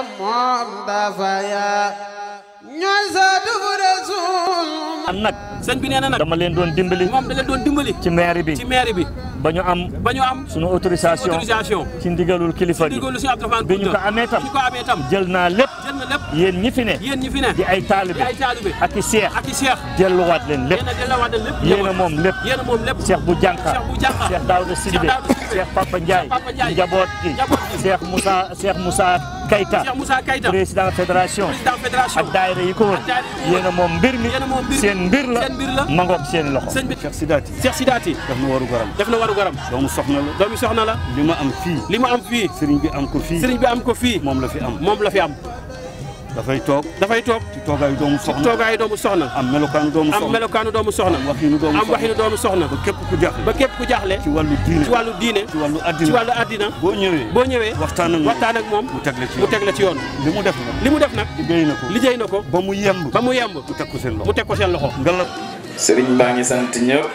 moom dafa yaa ñooy saatu bu Rasul am nag sëñ bi nee na nag dama leen doon dimbali moom da leen doon dimbali ci maire bi ba ñu am sunu autorisation ci ndigalul kilifa gi bi ñu ko amee tam jël naa lépp yéen ñi fi ne di ay taalibe ak i seex delluwaat leen lépp yéen a moom lépp seex bu jànka seex Daouda Sidibé seex Papa Ndiaye njaboot gi seex Moussa Kayta président fédération ak daayira yi ko wër yéen a moom mbir mi seen mbir la mangoog seen loxo. Cheikh Sidaati def na waru garam doomu soxna la li ma am fii sëriñ bi am ko fii moom la fi am dafay toog ci toogaayu doomu soxna am melokaanu doomu soxna am waxinu doomu soxna ba képp ku jaaxle ci wàllu diine ci wàllu addina boo ñëwee waxtaan ak moom mu teg la ci yoon li mu def nag liggéey na ko ba mu yemb mu teg ko seen loxo sëriñ baa ngi sant ñëpp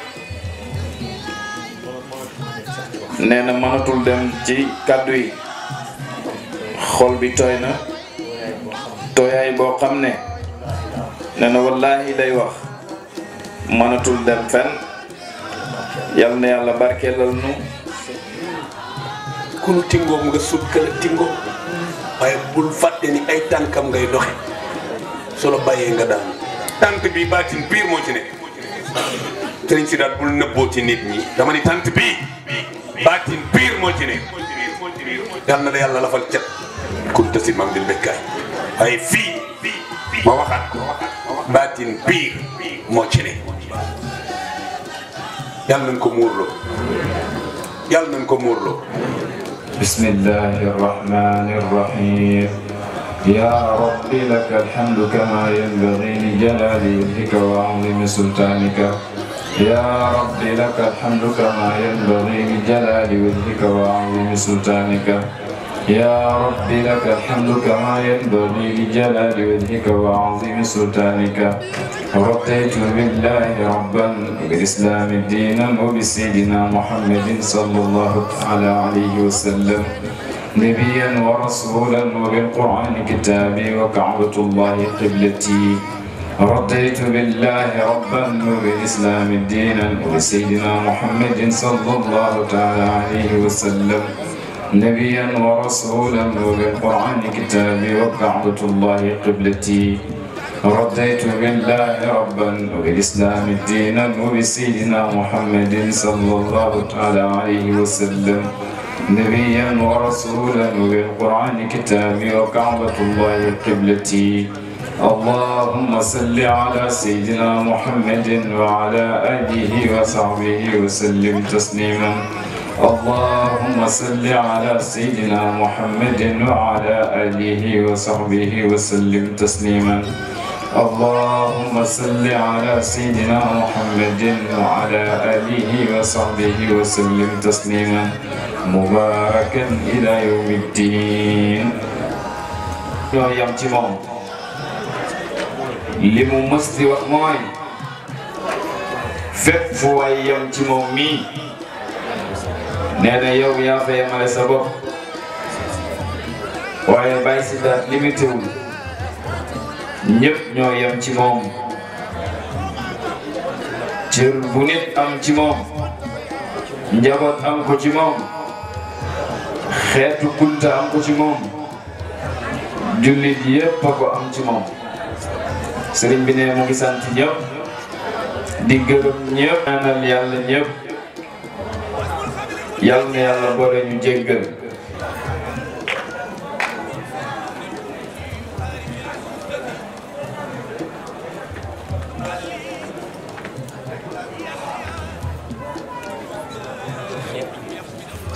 nee na mënatul dem ci kàddu yi xol bi tooy na tooyaay boo xam ne nee na wallaahi day wax mënatul dem fenn yal na yàlla barkeelal nu ku nu tingoom nga sut kala tingo waaye bul fàtte ni ay tànkam ngay doxe solo bàyyee nga daan tànk bi baatin biir moo ci ne sëriñ si daal bul nëbboo ci nit ñi dama ni tànk bii baatin biir moo ci ne yal na la yàlla lafal cat kunta si mam dil bekkaay waaye fii ma waxaat ko baatin biir moo ci ne yal nañ ko muurloo bismillahi rahmani rahim ya rabbi laka alhamdu kama yanbaghi li jalali wajhika wa 'azimi sultanika ya rabbi laka alhamdu kama yanbaghi li jalali wajhika wa 'azimi sultanika يا ربي لك الحمد كما ينبغي لجلال وجهك وعظيم سلطانك رضيت بالله ربا وبالإسلام دينا وبسيدنا محمد صلى الله تعالى عليه وسلم نبيا ورسولا وبالقرآن كتابي وكعبة الله قبلتي رضيت بالله ربا وبالإسلام دينا وبسيدنا محمد صلى الله تعالى عليه وسلم نبيا ورسولا وبالقرآن كتابي وكعبة الله قبلتي رضيت بالله ربا وبالإسلام دينا وبسيدنا محمد صلى الله تعالى عليه وسلم نبيا ورسولا وبالقرآن كتابي وكعبة الله قبلتي اللهم صل على سيدنا محمد وعلى آله وصحبه وسلم تسليما اللهم صل على سيدنا محمد وعلى آله وصحبه وسلم تسليما اللهم صل على سيدنا محمد وعلى آله وصحبه وسلم تسليما مباركا إلى يوم الدين يا تيمون limu mës di wax mooy fépp fu waay yam ci moom mii nee na yow yaa fa yemale sa bopp waaye Baye Sidaat limité wul ñëpp ñoo yem ci moom cër bu nit am ci moom njaboot am ko ci moom xeetu kunta am ko ci moom jullit yépp a ko am ci moom sëriñ bi ne mu ngi sant ñëpp di gërëm ñëpp ñaanal yàlla ñëpp yàlla na yàlla boole ñu jéggal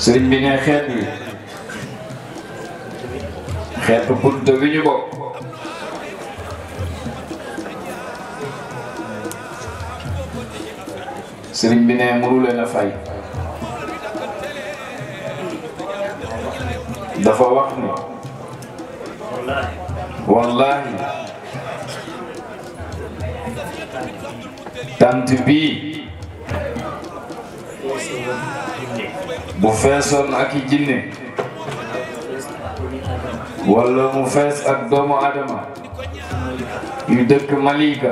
sëriñ bi ne xeet wi xeetu bunta wi ñu bokk sëriñ bi ne mënu leen a fay dafa wax ni wallahi tant bii bu feesoon ak i jinne wala mu fees ak doomu adama yu dëkk Malika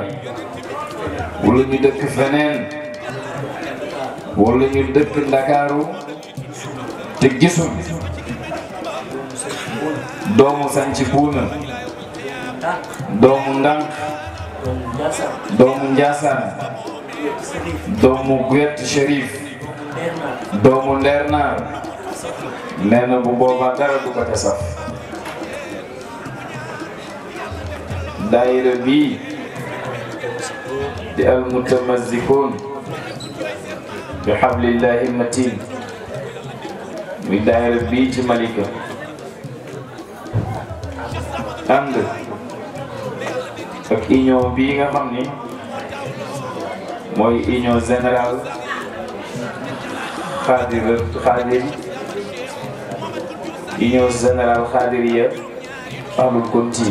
wala ñu dëkk feneen wala ñu dëkk Ndakaaru te gisul doomu Sanci Buuna doomu Ndank doomu Njaasaan doomu Guyet Cherif doomu Ndernaar nee na bu boobaa dara du ko te saf daayira bii di al mutamazzikoon bi hablillahi matin muy daayira bii ci Malika ànd ak union bii nga xam ni mooy union générale xaadir union générale xaadiriya Ahlul Kunti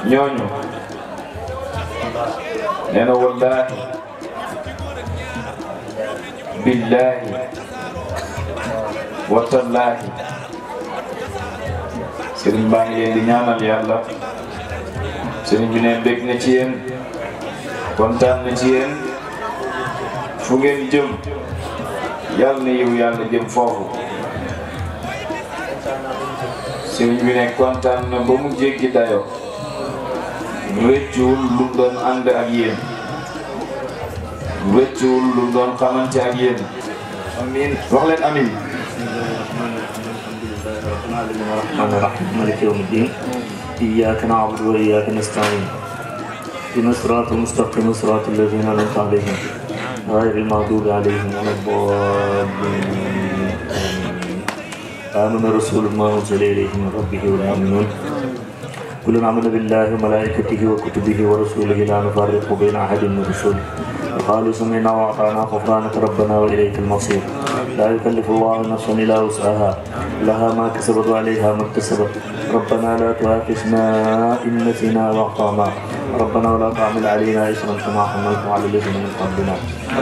ñooñu nee na wallaahi billaahi watallaahi sëriñ baa ngi leen di ñaanal yàlla sëriñ bi ne bég na ci yéen kontaan na ci yéen fu ngeen jëm yàlla na yiw yàlla jëm foofu sëriñ bi ne kontaan na ba mu jéggi dayo wéccuwul lu doon ànd ak yéen wéccuwul lu doon xamante ak yéen amiin wax leen amiin الرحمن الرحيم مالك يوم الدين إياك نعبد وإياك نستعين اهدنا الصراط المستقيم صراط الذين أنعمت عليهم غير المغضوب عليهم ولا الضالين آمن الرسول ما أنزل إليه من ربه والمؤمنون كلنا آمن بالله وملائكته وكتبه ورسوله لا نفرق بين أحد من رسله وقالوا سمعنا وأطعنا غفرانك ربنا وإليك المصير لا يكلف الله نفسا إلا وسعها لها ما كسبت وعليها ما اكتسبت ربنا لا تؤاخذنا إن نسينا وأخطأنا ربنا ولا تحمل علينا إصرا كما حملته على الذين من قبلنا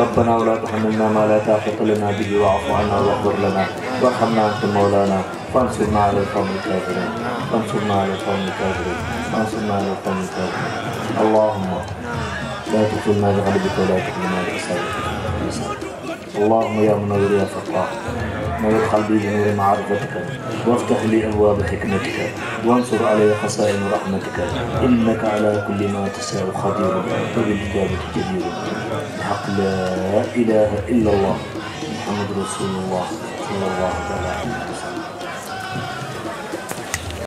ربنا ولا تحملنا ما لا طاقة لنا به واعف عنا واغفر لنا وارحمنا أنت مولانا فانصرنا على القوم الكافرين فانصرنا على القوم الكافرين فانصرنا على القوم الكافرين اللهم لا تكلنا بغلبك ولا تكلنا بإحسانك اللهم يا منور يا فتاح نور قلبي بنور معرفتك وافتح لي أبواب حكمتك وانصر علي خزائن رحمتك إنك على كل ما تشاء قدير وبالإجابة جدير بحق لا إله إلا الله محمد رسول الله صلى الله عليه وسلم